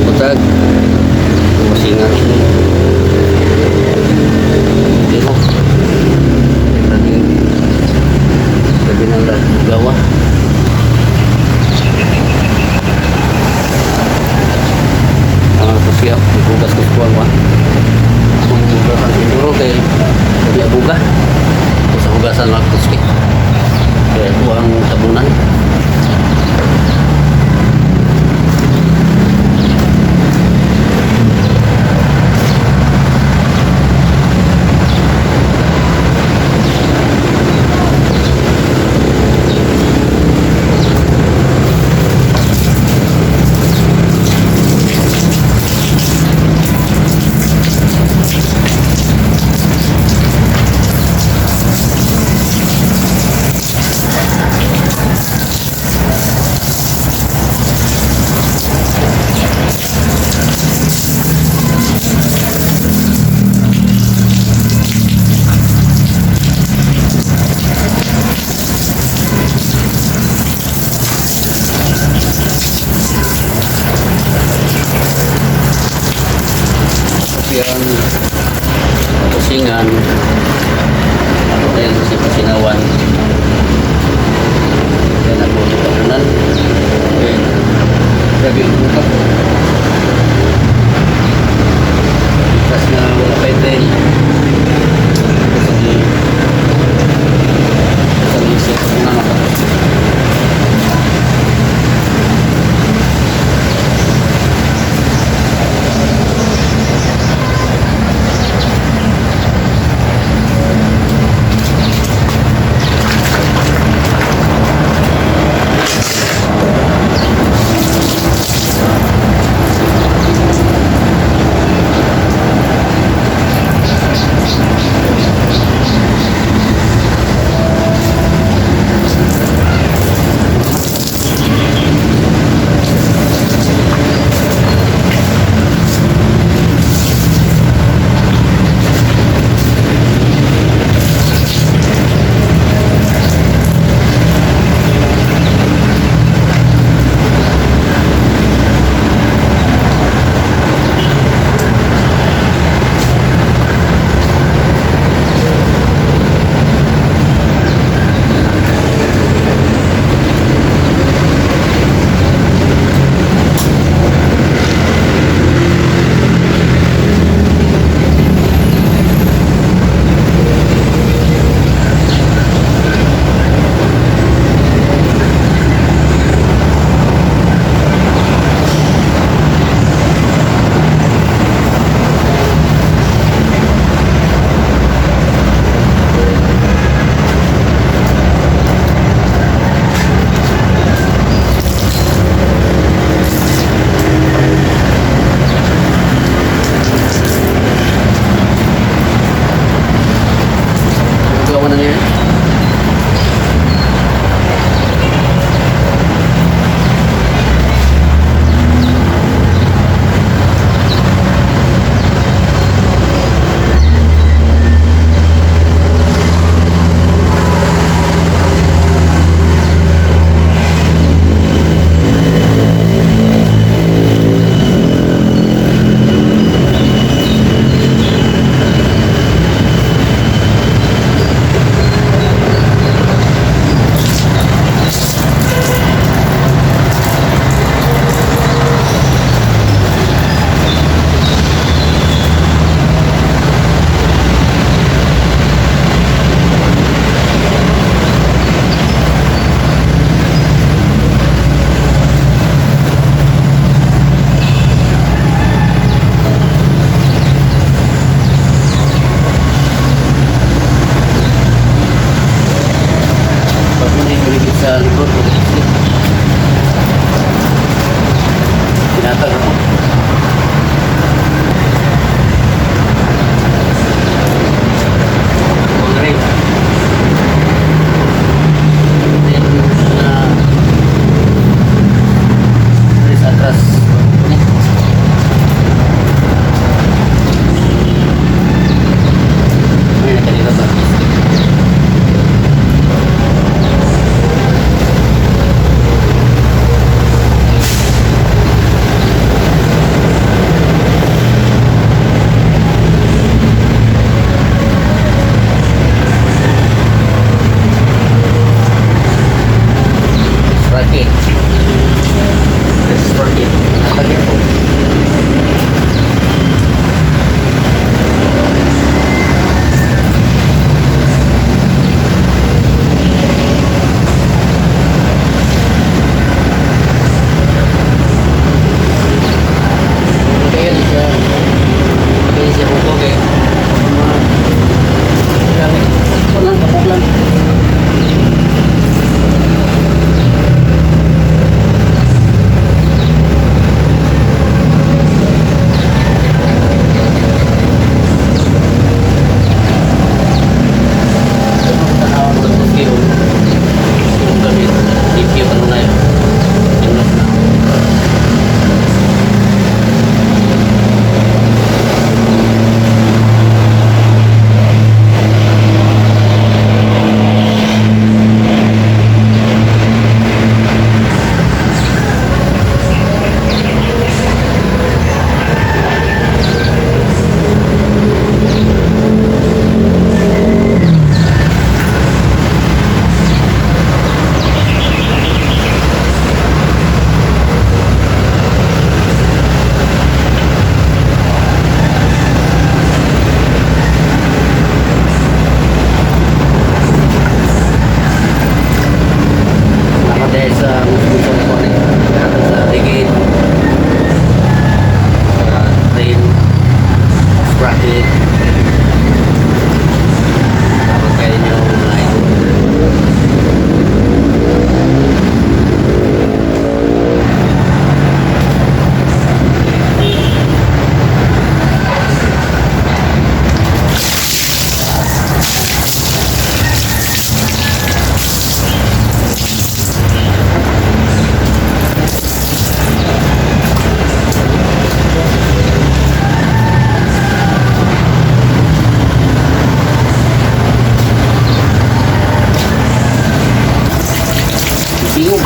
Butag. Masingan. Pero, laging sabi ng gawa. Ang ako siya, hugas ko sa kuwan. Kung hugasan siguro kay sabi abuga. Sa hugasan lang ko siya. Kaya ito ang tabunan. Tapos yan, pusingan. Ako na yan sa pasinawan. Yan ako sa tabunan. Okay. Grabe ang buka. Likas na wala pa yung. Sa isip na matapos. Gawa na niya. Pag may sa likod, tinatag ako. Huwag rin. Then, dari sa atras. Ni. May nakalira ba? Sprocket. Sprocket. Natagit po. Kaya siya. Kaya siya huko kay. Wala, kapok lang. Yung gamit, limpyo pa na yun. Yung na. Salamat dahil sa sponsor ko ni sa Rigid, sa Train, Sprocket. Salamat kayo ninyo, mga idol. Singog.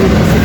Mga.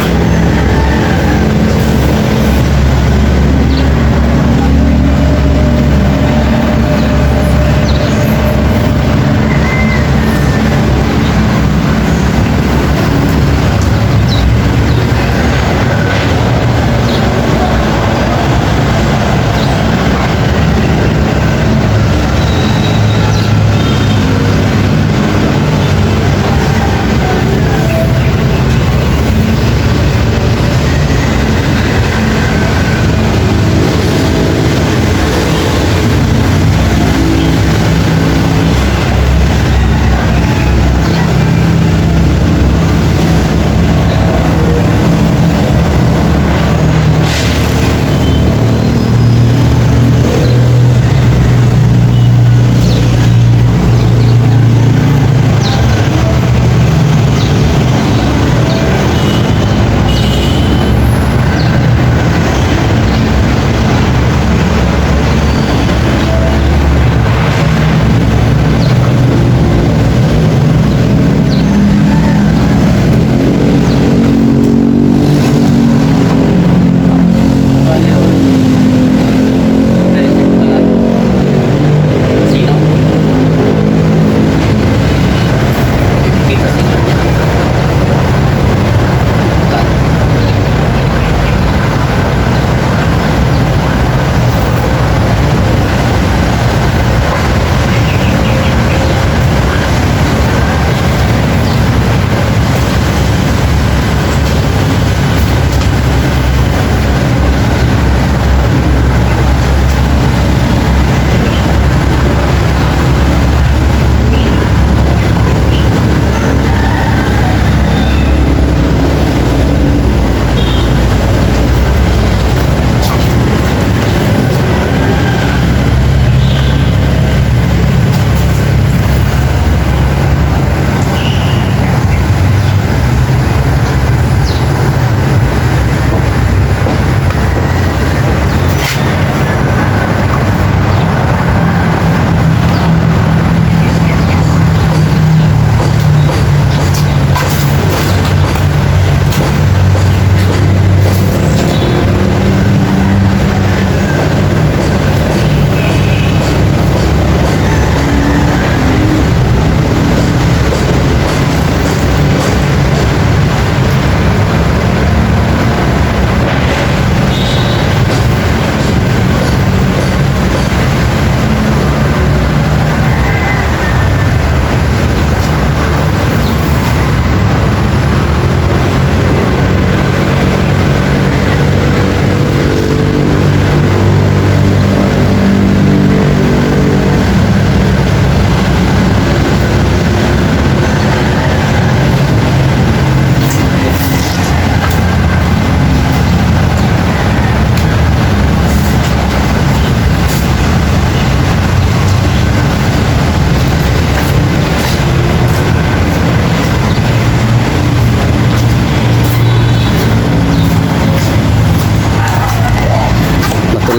Sino? Kita sino niya.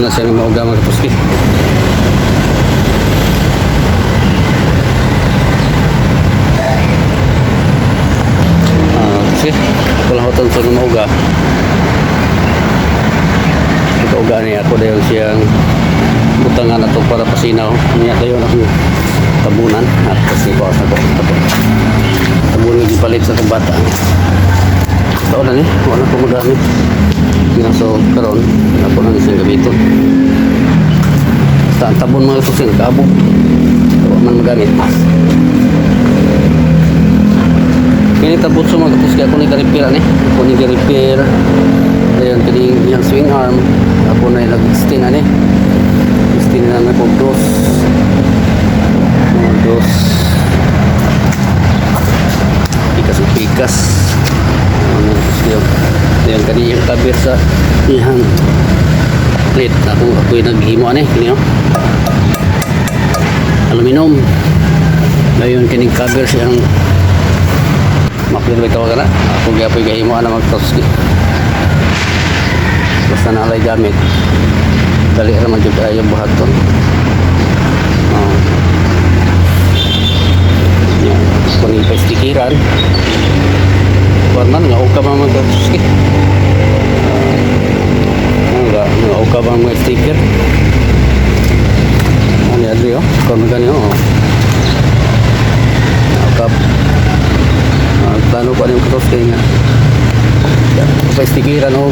Matulog na siya ng mauga, mga kapuski. Ah, kasi wala ko sa mauga. Ito niya ako dahil siyang butangan na to para pasinaw. Niya tayo na akong tabunan at kasi ko sa ko. Tabunan gipalit sa itong bata. Ito na ni, wala ko magamit. So karon ako na siyang gamiton. Basta ang tabon, mga kapuski, nagkaabog. Wala man magamit. Kini tabot sa mga kapuski, ako ni ka-repair ani. Ako ni ka-repair. Ayan, kini iyang swing arm. Ako na nag-extend ani. Extend na na kog dos. Mga dos. Pikas ug pikas. Ano, mga kapuski. Ayan, kani iyang cover sa iyang plate. Ako yung naghimo ani. Kini oh. Aluminum. Ngayon, kining cover siyang muffler ba tawag na? Ako gyapon gahimo ana magtoski. Basta na alay gamit. Dali ra man jud kaayo buhaton. Oh. Yan. Kung ipa-stickeran. Kuan man nga ukab ang mga katuski. Nga ukab ang mga sticker. Ano yan, oh? Kuan man gani, oh. Ukab. Plano ko ano yung katuski nga. Pa stickeran o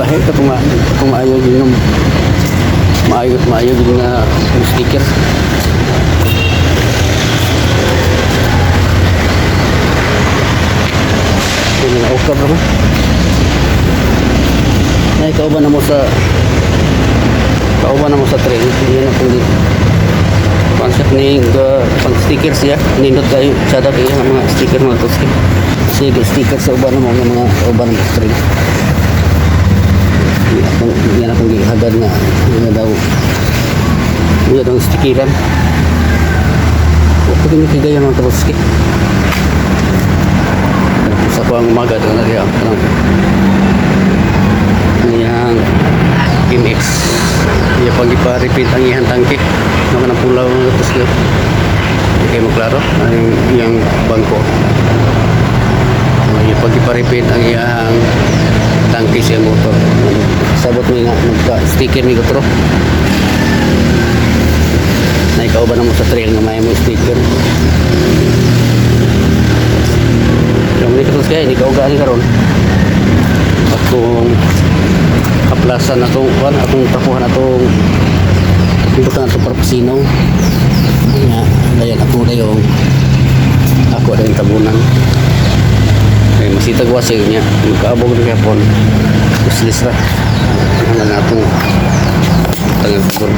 lahi ka kung maayo yun yung maayo maayo yun nga sticker. Yun nga ukab naman. Ay, kauban na mo sa train. Hindi na kung concept ni pang sticker siya. Nindot kayo sada kayo ang mga sticker, mga toski. Sige, sticker sa uban mo ng mga uban mo sa train. Yan akong gihagad nga nga daw. Iya daw stickeran. Wa pa kini kigaya, mga toski. Sa ko ang umaga na diya kanang iyang MX, iya pag ipa-repaint ang iyang tangke naman ang pulaw, mga toski. Hindi kayo maklaro ang iyang bangko. Iya pag ipa-repaint ang iyang tangke siya motor. Sabot mo nga magka-sticker ni Gotro. Na ikaw ba na mo sa trail nga may mo sticker? Yung ni katos kaya, hindi ka ugali karon. Akong kaplasan na itong, kuan, akong tapuhan na itong butan na itong parpasinaw. Nga, dayan ako na yung ako na yung tabunan. Ay, masitag wasig niya. Magkaabog na kapon. Useless ra. Ano na itong tangal.